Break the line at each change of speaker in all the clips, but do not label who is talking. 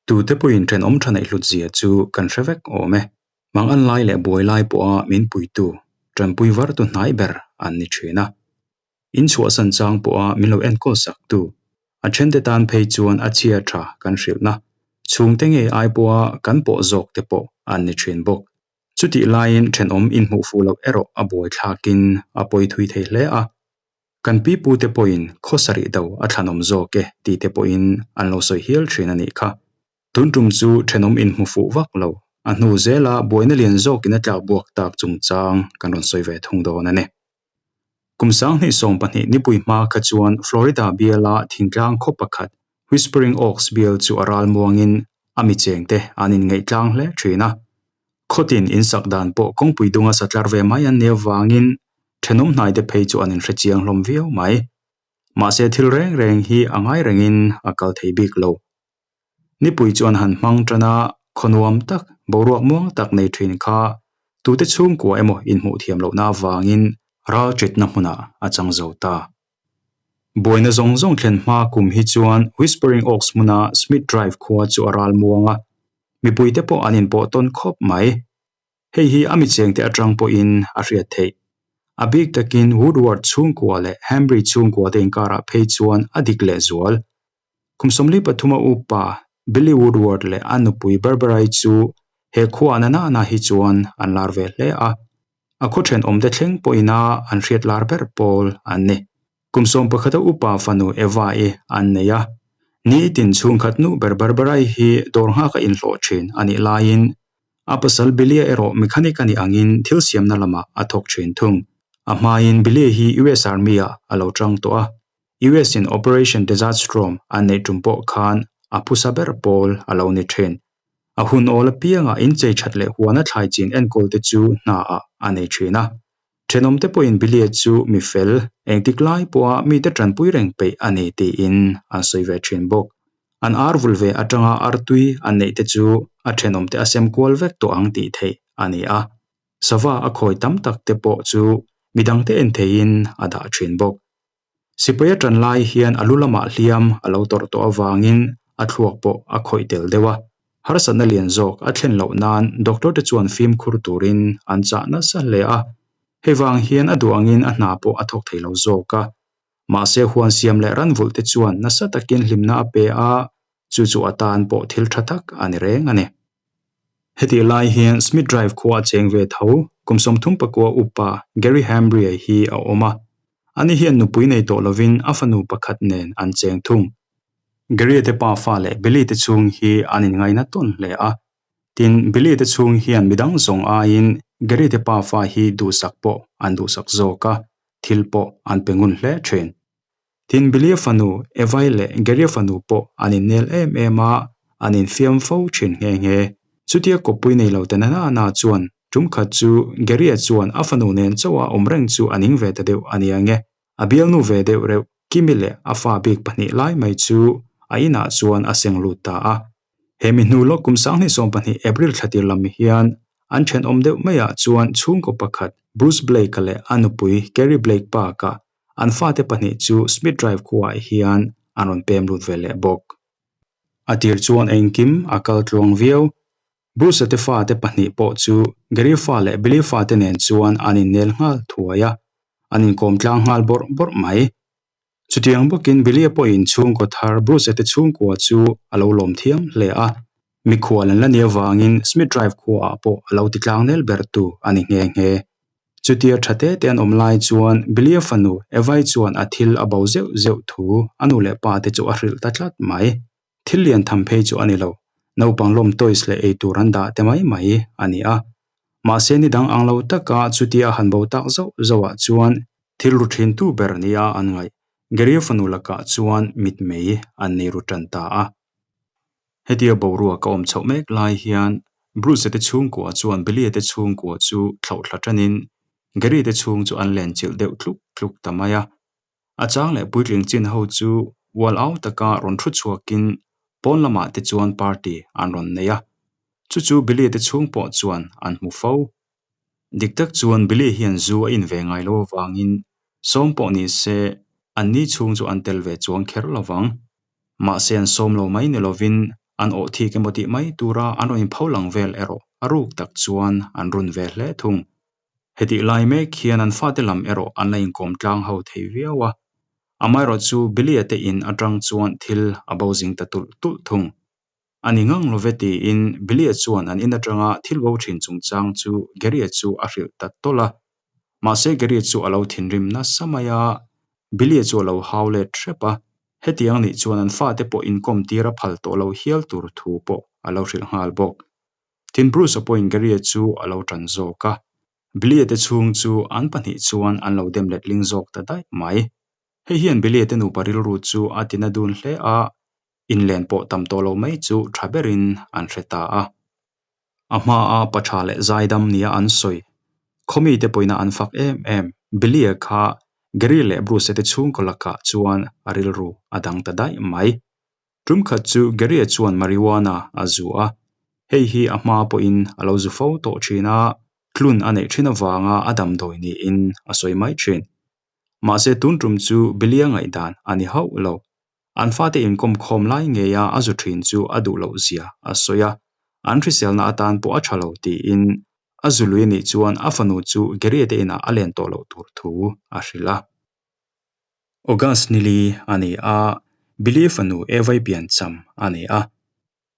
Tute pawhin thenawm tha neih hlut zia chu kan hre vek awm e. Mang an lai leh buai lai pawha min puitu, tanpui vartu hnai ber an ni thin a. In chhuahsan chang pawha min lo enkawl saktu, a thente tan phei chuan a chhia tha kan hrilhna, chhungte ngei ai pawha kan pawh zawk te pawh an ni thin bawk. Chutih laiin thenawm inhmuh fuh loh erawh a buai thlakin a pawi thui thei hle a. Kan pipute pawhin khaw sarih do a thlanawm zawk e tih te pawhin an lo sawi hial thin a nih kha. Tun tum chu thenawm inhmu fuh vak lo, a hnu zela buaina lian zawkin a tlak buak tak chungchang kan rawn sawi ve thung dawn a ni. Kum 2020 nipui hma kha chuan Florida biala thingtlang khaw pakhat Whispering Oaks bial chu a ral muangin a mi chengte an inngeih tlang hle thin a. Khawtin insak dan pawh kawngpui dunga satlar ve mai an nih avangin thenawm hnaite phei chu an inhre chiang hlawm viau mai. Mahse thil reng reng hi a ngai rengin a kal thei bik lo. Nipui chu an han hmang tan a, khaw nuam tak, boruak muang tak nei thin kha tute chhungkua emaw inhmuh thiam lohna avangin ral chitna hmunah a chang zo ta. Buaina zawng zawng thlen hma kum hi chuan Whispering Oaks hmuna Smith Drive khua chu a ral muang a, mipuite pawh an inpawh tawn khawp mai. Hei hi a michengte atang pawhin a hriat theih. A bik takin Woodward chhungkua leh Hambry chhungkua te inkarah phei chuan a dik lehzual. Kum 43 a upa Billy Woodward leh a nupui Barbara-i chu he khua na na na hi chuan an lar ve hle a. A khaw thenawmte thleng pawhina an hriat lar ber pawl an ni. Kum 11 a upa fanu Eva-i an nei a. Nitin chhungkhat nu ber Barbara-i hi dawr nghaka inhlawh thin a nih laiin a pasal Billy-a erawh mechanic a nih angin thil siamna lamah a thawk thin thung. A hmain Billy hi US Army-ah a lo tang tawh a. US in Operation Desert Storm an neih tum pawh khan a phusa ber pawl a lo ni thin. A hun awl apiangah inchei that leh huana thlai chin enkawl te chu hna ah a nei thin a. Thenawmte pawhin Billy-a chu mi fel, engtik lai pawha mite tanpui reng peih a ni tiin an sawi ve thin bawk. An ar vul ve atanga artui an neih te chu a thenawmte a sem kual vek tawh ang tih theih a ni a. Sava a khawi tam tak te pawh chu midangte en theihin a dah thin bawk. Sipai a tan lai hian a lu lamah hliam a lo tawrh tawh avangin a thluak pawh a khawih tel deuh a. Harsatna lian zawk a thlen loh nan doctor te chuan fimkhur turin an chah nasa hle a. Hei vang hian a duh angin a hna pawh a thawk thei lo zawk a. Mahse huan siam leh ran vulh te chuan nasa takin hlimna a pe a, chu chu atan pawh thil tha tak a ni reng a ni. Hetih lai hian Smith Drive khua a cheng ve tho, kum 39 upa Gary Hambry-a hi a awm a. Ani hian nupui nei tawh lovin a fanu pakhat nen an cheng thung. Gary-a te pa fa leh Billy te chhung hi an inngaina tawn hle a. Tin, Billy te chhung hian midang zawng aiin Gary te pa fa hi duhsak pawh an duhsak zawk a, thil pawh an pe ngun hle thin. Tin, Billy-a fanu Evai leh Gary-a fanu pawh an innel em em a, an infiam fo thin nghe nghe. Chutia kawppui nei lo te na na chuan tum khat chu Gary-a chuan a fanu nen chauha awm reng chu a ning ve ta deuh a nia nge. A bialnu ve deuh reuh Kimi leh a fa bik pahnih lai mai chu a inah chuan a seng lut ta a. He mi hnu lawk kum 2020 April thla tir lam hian an thenawm deuh maiah chuan chhungkaw pakhat Bruce Blake-a leh a nupui Kerry Blake bakah an fate pahnih chu Smith Drive khuaah hian an rawn pem lut ve leh bawk. A tir chuan engkim a kal tluang viau. Bruce-a te fate pahnih pawh chu Gary fa leh Billy fate nen chuan an innel nghal thuai a, an inkawm tlang nghal bawrh bawrh mai. Chutiang bawkin Billy-a pawhin chhungkaw thar Bruce-a te chhungkua chu a lo lawm thiam hle a, mikhual an la nih avangin Smith Drive khuaah pawh a lo ti tlang nel ber tu a ni nghe nghe. Chutia tha te te an awm lai chuan Billy-a fanu Evai chuan a thil a bo zeuh zeuh thu a nu leh pa te chu a hrilh ta tlat mai. Thil lian tham phei chu a ni lo, naupang lawm toys leh eitur an dah te mai mai a ni a. Mahse ni dang ang lo taka chutia a han bo tak zauh zauhah chuan thil ru thin tu ber nia an ngaih. Gary-a fanu lakah chuan mitmei an nei ru tan ta a. Hetia boruak a awm chhoh mek lai hian Bruce-a te chhungkua chuan Billy-a te chhungkua chu thlauhthla tanin Gary-te chhung chu an len chilh deuh tluk tluk ta mai a. A chang leh puitling chin ho chu ual au taka rawn thu chhuakin pawn lamah te chuan party an rawn nei a. Chu chu Billy te chhung pawh chuan an hmu fo. Dik tak chuan Billy hian zu a in ve ngai lo avangin sawm pawh ni se an ni chhung chu an tel ve chuang kher lovang. Mahse an sawm lo mai ni lovin An awh thik emaw tih mai tura an rawn inpho lang vel erawh a ruk tak chuan an run ve hle thung. Hetih lai mek hian an fate lam erawh an la inkawm tlang ho thei viau a. Amaherawhchu Billy-a te in atang chuan thil a bo zing ta tulh tulh thung. A ni ngang lo ve tiin Billy-a chuan an in atanga thil bo thin chungchang chu Gary-a chu a hrilh ta tawlh a. Mahse Gary-a chu a lo thinrim nasa mai a, Billy-a chu a lo hau let hrep a. Hetiang nih chuan an fate pawh inkawm tir a phal tawh lo hial tur thu pawh a lo hrilh nghal bawk. Tin Bruce-a pawhin Gary-a chu a lo tan zawk a. Billy-a te chhung chu an pahnih chuan an lo dem letling zawk ta daih mai. Hei hian Billy-a te nupa rilru chu a tina dun hle a, inlen pawh tam tawh lo mai chu tha berin an hre ta a. A hmaa pa tha leh zaidam nia an sawi, khawmite pawhin an fak em em. Billy-a kha Gary leh Bruce-a te chhungkaw lakah chuan a rilru a dang ta daih mai. Tum khat chu Gary-a chuan marijuana a zu a, hei hi a hma pawhin a lo zu fo tawh thin a, tlun a neih thin avanga a damdawi niin a sawi mai thin. Mahse tun tum chu Billy-a ngaihdan a ni hauh lo. An fate inkawm khawm lai ngeia a zu thin chu a duh loh zia a sawi a, an hriselna atan pawh a tha lo tiin a zu lui anih chuan a fanu chu Gary-a te inah a len tawh loh tur thu a hrilh a. August nili a ni a, Billy fanu Evai piancham a ni a.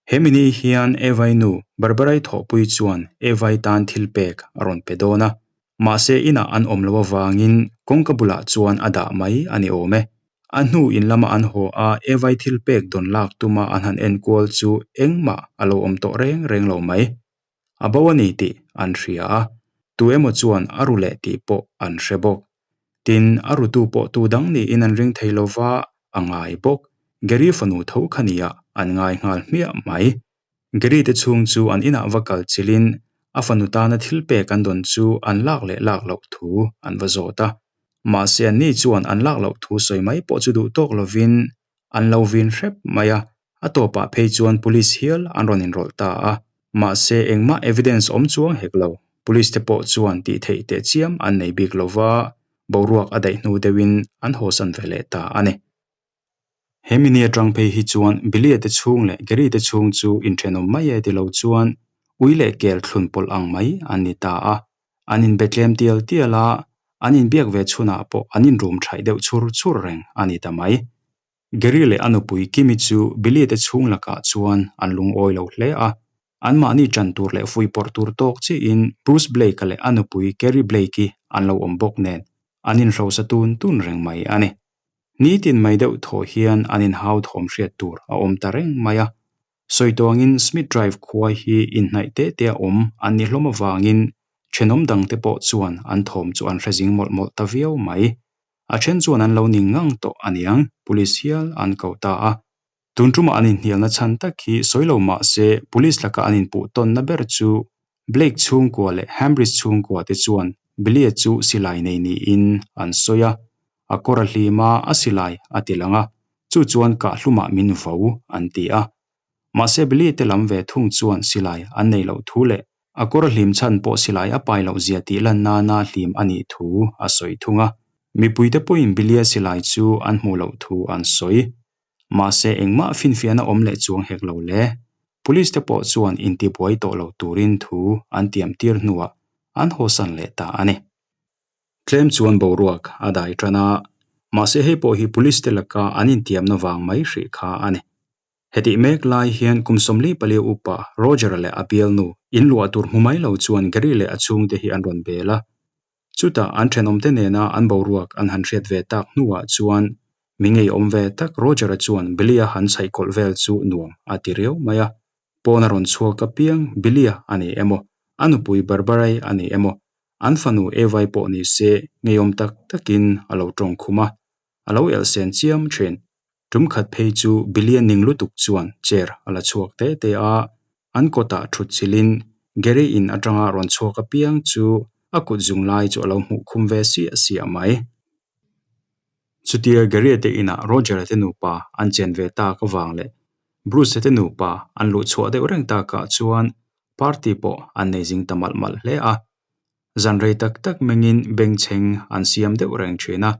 He mini hian Evai nu Barbarai thawhpui chuan Evai tan thil pek a rawn pe dawn a, mahse inah an awm loh avangin kawngka bulah chuan a dah mai a ni awm e. A hnu in lama an haw a, Evai thil pek dawn lak tuma an han enkual chu engmah a lo awm tawh reng reng lo mai. A bo a ni tih an hria a, tu emaw chuan a ru leh tih pawh an hre bawk. Tin, a rutu pawh tu dang niin an ring thei lo va, a ngai bawk. Gary fanu tho kha nia an ngai nghal hmiah mai. Gary te chhung chu an inah va kal chilhin a fanu tana thil pek an dawn chu an lak leh lak loh thu an va zawt a. Mahse anni chuan an lak loh thu sawi mai pawh chu duh tawk lovin an lo vin hrep mai a, a tawpah phei chuan police hial an rawn inrawlh ta a, mahse engmah evidence awm chuang hek lo, police te pawh chuan tih theih teh chiam an nei bik lo va, boruak a daih hnu deuhin an hawsan ve leh ta a ni. He mini atang phei hi chuan Billy-a te chhung leh Gary te chhung chu inthenawm mai e ti lo chuan ui leh kel thlun pawlh ang mai an ni ta a, an inbe tlem tial tial a, an inbiak ve chhunah pawh an inrum thaih deuh chhur chhur reng a ni ta mai. Gary leh a nupui Kimi chu Billy te chhung lakah chuan an lungawi lo hle a, anmahni ṭan tur leh fuihpawrh tur tawk chiahin Bruce Blake-a leh a nupui Kerry Blake-i an lo awm bawk nen an inhrosa tun tun reng mai a ni. Nitin mai deuh thaw hian an inhau thawm hriat tur a awm ta reng mai a. Sawi tuangin Smith Drive khua hi inhnaih teh teh a awm an ni hlawm avangin thenawm dangte pawh chuan an thawm chu an hre zing mawlh mawlh ta viau mai. A then chuan an lo ning ngang tawh a niang, police hial an ko ta a. Tun tumah an inhnialna chhan tak hi sawi lo mah se police laka an inpuh tawnna ber chu Blake chhungkua leh Hambridge chhungkua te chuan Billy-a chu silai nei niin an sawi a, a kawr a hlim a, a silai a ti lang a, chu chuan kahhlumah min vo an ti a. Mahse Billy te lam ve thung chuan silai an nei loh thu leh a kawr a hlim chhan pawh silai a pai loh zia tih lan nana hlim a nih thu a sawi thung a. Mipuite pawhin Billy-a silai chu an hmuh loh thu an sawi. Mahse engmah finfiahna awm leh chuang hek lo le. Police te pawh chuan intibuai tawh lo turin thu an tiam tir hnuah an hawsan leh ta a ni. Tlem chuan boruak a dai tan a, mahse hei pawh hi police te laka an intiamna vang mai hrih kha a ni. Hetih mek lai hian kum 44 upa Roger-a leh a bialnu inluah tur hmu mai lo chuan Gary leh a chhungte hi an rawn bel a. Chutah an thenawmte nena an boruak an han hriat ve tak hnuah chuan mi ngeiawm ve tak Roger-a chuan Billy-a han chhaihkawlh vel chu nuam a ti riau mai a. Pawn a rawn chhuak apiang Billy-a a ni emaw, a nupui Barbara-i a ni emaw, an fanu Eva-i pawh ni se ngeiawm tak takin a lo tawng khum a, a lo elhsen chiam thin. Tum khat phei chu Billy-a ning lutuk chuan chair a la chhuak te te a, an kawtah thut chilhin Gary in atanga rawn chhuak apiang chu a kut zung lai chu a lo hmuh khum ve siah siah mai. Chutia Gary-a te inah Roger-a te nupa an chen ve tak avang leh Bruce-a te nupa an luh chhuah deuh reng takah chuan party pawh an nei zing ta malh malh hle a. Zan rei tak tak mengin bengchheng an siam deuh reng thin a.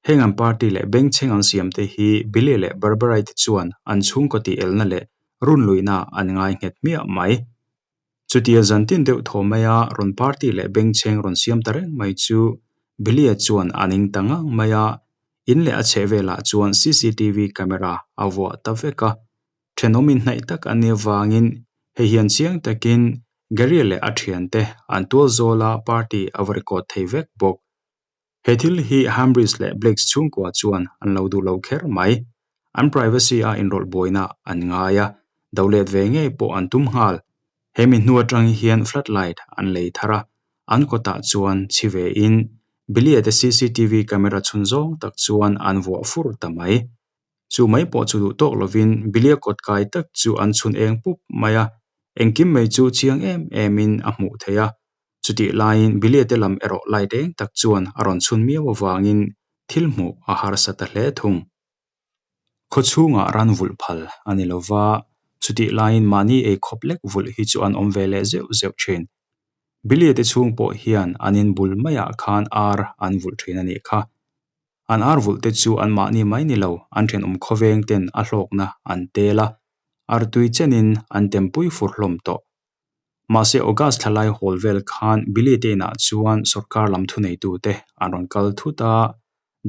Heng an party leh bengchheng an siam te hi Billy leh Barbara-i te chuan an chhungkaw tih elna leh Runluihna an ngai nghet hmiah mai. Chutia zantin deuh thaw maia rawn party leh bengchheng rawn siam ta reng mai chu Billy-a chuan a ning ta ngang mai a, in leh a chheh velah chuan cctv camera a vuah ta vek a. Thenawm inhnaih tak a nih avangin hei hian chiang takin Gary-a leh a thiante an tual zawla party a va record thei vek bawk. He thil hi Humphreys leh Blakes chhungkua chuan an lo duh lo kher mai. An privacy a inrawlh buaina an ngai a, do let ve ngei pawh an tum nghal. He mi hnu atang hian floodlight an lei thar a, an kawtah chuan chhi ve in Billy-a te cctv camera chhun zawng tak chuan an vuah fur ta mai. Chu mai pawh chu duh tawk lovin Billy-a kawt kai tak chu an chhun eng pup mai a, engkim mai chu chiang em em in a hmuh theih a. Chutih laiin Billy-a te lam erawh light eng tak chuan a rawn chhun miau avangin thil hmuh a harsa ta hle thung. Khaw chhungah ran vulh phal a ni lova, chutih laiin mahni ei khawp lek vulh hi chu an awm ve leh zeuh zeuh thin. Billy-a te chhung pawh hian an inbul maiah khan ar an vulh thin a nih kha. An ar vulh te chu anmahni mai ni lo, an thenawm khawveng ten a hlawkna an tel a, artui chenin an tempui fur hlawm tawh. Mahse August thlalai hawl vel khan Billy te inah chuan sorkar lam thuneitute an rawn kal thut a,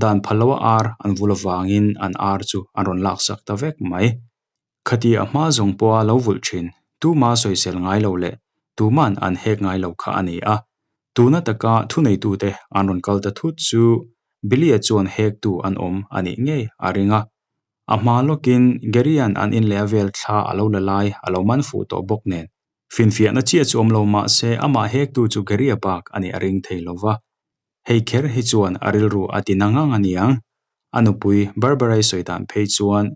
dan phal loa ar an vul avangin an ar chu an rawn laksak ta vek mai. Khati a hma zawng pawha lo vulh thin, tuma sawisel ngai lo leh tuman an hek ngai lo kha a ni a. Tuna taka thuneitute an rawn kal ta thut chu Billy-a chuan hektu an awm a nih ngei a ring a. A hma lawkin Gary-a'n an in leh a vel thla a lo la lai a lo man fuh tawh bawk nen. Finfiahna chiah chu awm lo mah se amah hektu chu Gary-a bak a nih a ring thei lo va. Hei kher hi chuan a rilru a ti na ngang a niang. A nupui Barbara-i sawi dan phei chuan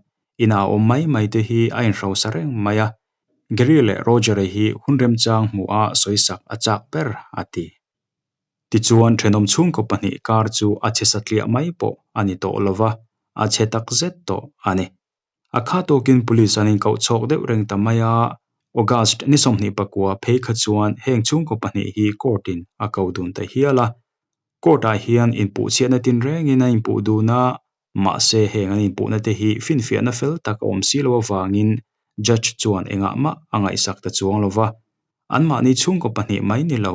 inah a awm mai mai te hi a inhrosa reng mai a, Gary leh Roger-a hi hun remchang hmuha sawisak a chak ber a ti. Tichuan thenawm chhungkaw pahnih kar chu a chhe satliah mai pawh a ni tawh lova, a chhe tak zet tawh a ni. A kha tawkin police an inkoh chhawk deuh reng ta mai a, August ni 24 phei kha chuan heng chhungkaw pahnih hi court in a ko dun ta hial a. Court ah hian inpuhchhiatna tinrengin an inpuh dun a, mahse heng an inpuhna te hi finfiahna fel tak a awm si lo avangin judge chuan engah mah a ngaihsak ta chuang lo va. Anmahni chhungkaw pahnih mai ni lo,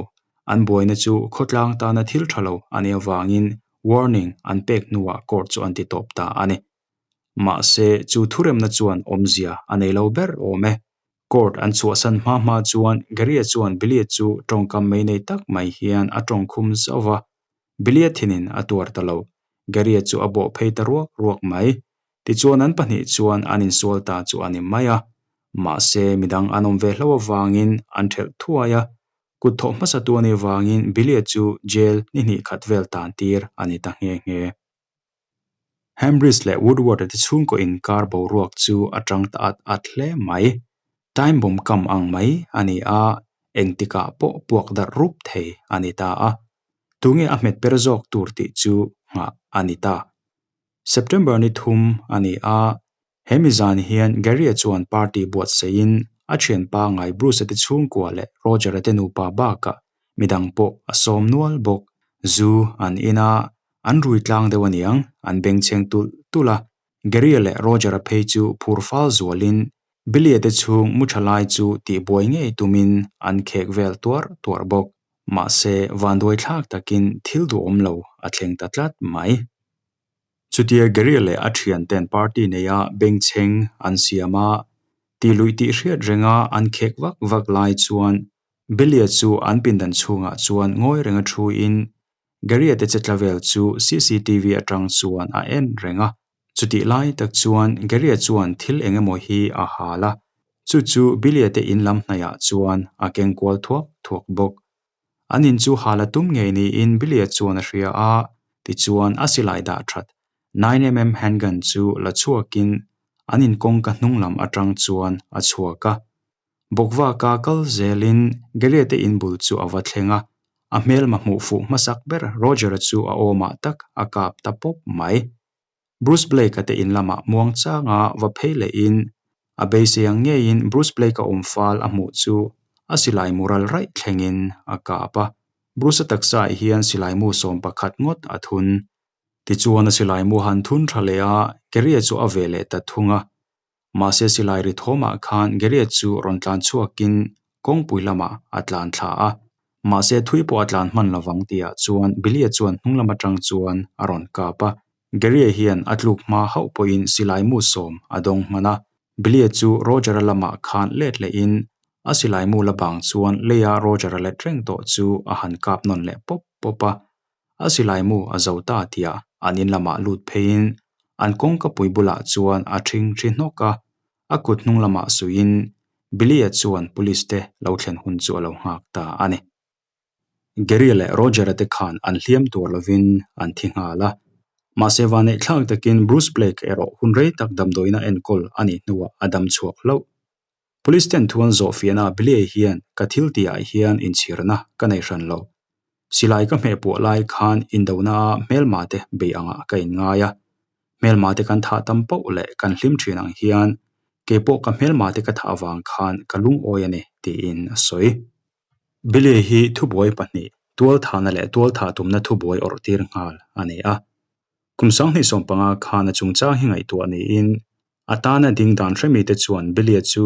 an buaina chu khawtlang tana thil tha lo a nih avangin warning an pek hnuah court chu an ti tawp ta a ni. Mahse, chu thuremna chuan awmzia a nei lo ber awm e. Court an chhuahsan hma hma chuan Gary-a chuan Billy-a chu tawngkam mei nei tak mai hian a tawngkhum zauh va. Billy-a thinin a tuar ta lo. Gary-a chu a bawh phei ta ruak ruak mai. Tichuan an pahnih chuan an insual ta chu a ni mai a. Mahse, midang an awm ve hlo avangin an thelh thuai a. Kut thawh hmasa tu a nih vangin Billy-a chu jail ni hnih khat vel tan tir a ni ta nghe nghe. Hambridge leh Woodward-a te chhungkaw inkar boruak chu a tang ta at at hle mai. Time bomb kam ang mai a ni a, engtikah pawh puak darh rup thei a ni ta a. Tunge a hmet ber zawk tur tih chu nghah a ni ta. September ni thum a ni a, he mi zan hian Gary-a chuan party buatsaihin a thianpa ngai Bruce-a te chhungkua leh Roger-a te nupa bakah midang pawh a sawm nual bawk. Zu an in a, an rui tlang deuh aniang, an bengchheng tulh tulh a. Gary-a leh Roger-a phei chu phur fal zualin Billy-a te chhung mu tha lai chu tihbuai ngei tumin an khek vel tuarh tuarh bawk. Mahse, vanduai thlak takin thil duhawm lo a thleng ta tlat mai. Chutia Gary leh a thianten party neia bengchheng an siam a, tih luih tih hriat renga an khek vak vak lai chuan Billy-a chu an pindan chhungah chuan ngawi renga thuin Gary-a te chetla vel chu cctv atang chuan a en reng a. Chutih lai tak chuan Gary-a chuan thil eng emaw hi a hal a, chu chu Billy-a te in lam hnaihah chuan a keng kual thuak thuak bawk. An in chu hal a tum ngei niin Billy-a chuan a hria a, tichuan a silai dah that 9mm handgun chu la chhuakin an in kawngka hnung lam atang chuan a chhuak a. Bawkvaka kal zelin Gary-a te in bul chu a va thleng a, a hmelma hmuh fuh hmasak ber Roger-a chu a awmah tak a kap ta pawp mai. Bruce Blake-a te in lamah muang changa va phei lehin a beisei ang ngeiin Bruce Blake-a awm fal a hmuh chu a silai mu ral raih thlengin a kap a. Bruce-a taksaah hian silai mu sawm pakhat ngawt a thun. Tichuan a silai mu han thun tha leh a, Gary-a chu a ve leh ta thung a. Mahse silai ri thawmah khan Gary-a chu rawn tlan chhuakin kawngpui lamah a tlan thla a. Mahse thui pawh a tlan hman lovang tihah chuan Billy-a chuan hnung lam atang chuan a rawn kap a. Gary-a hian a tluk hma hauh pawhin silai mu sawm a dawng hman a. Billy-a chu Roger-a lamah khan let lehin a silai mu la bang chuan leia Roger-a let reng tawh chu a han kap nawn leh pawp pawp a. A silai mu a zo ta tihah an in lamah lut pheiin an kawngka pui bulah chuan a ṭhing ṭhi hnawk a, a kut hnung lamah suiin Billy-a chuan police te lo thlen hun chu a lo nghak ta a ni. Gary leh Roger-a te khan an hliam tur lovin an thi nghal a, mahse vanneih thlak takin Bruce Blake erawh hun rei tak damdawiina enkawl a nih hnuah a dam chhuak hlauh. Police ten thu an zawh fiahna Billy hian ka thil tihah hian inchhirna ka nei hran lo. Silai ka hmeh puah lai khan indona a hmelma te bei angah ka inngai a. Hmelma te kan thah tam poh leh kan hlim thin ang hian keipawh ka hmelma te ka thah avang khan ka lungawi a ni tiin a sawi. Billy hi thubuai pahnih, tualthahna leh tualthah tumna thubuai awrh tir nghal a ni a. Kum 2015 khan a chungchang hi ngaihtuah niin A tana ding dan hremite chuan Billy-a chu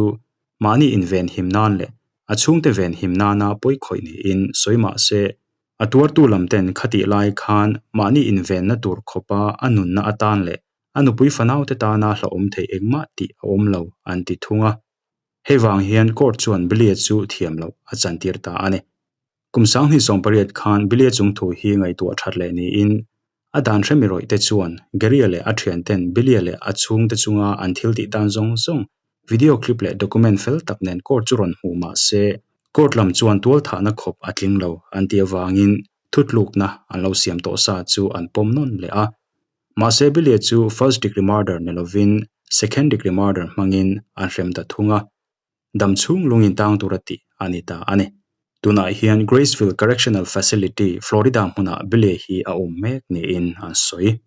mahni inven him nan leh a chhungte ven him nana pawi khawih niin sawi mah se, a tuartu lamten khatih lai khan mahni invenna tur khawpa a nunna atan leh a nupui fanaute tana hlauhawm theih engmah tih a awm lo an ti thung a. Hei vang hian court chuan Billy-a chu thiam loh a chantir ta a ni. Kum 2018 khan Billy-a chungthu hi ngaihtuah that leh niin A dan hremi rawih te chuan Gary-a leh a thianten Billy-a leh a chhungte chunga an thil tih dan zawng zawng video clip leh document fel tak nen court chu rawn hmuh mah se court lam chuan tualthahna khawp a tling lo an tih avangin thutlukna an lo siam tawh sa chu an pawm nawn leh a. Mahse Billy-a chu first degree murder ni lovin second degree murder hmangin an hrem ta thung a. Dam chhung lungin tang tura tih a ni ta a ni. Tunah hian Graceville Correctional Facility, Florida hmunah Billy hi a awm mek niin an sawi.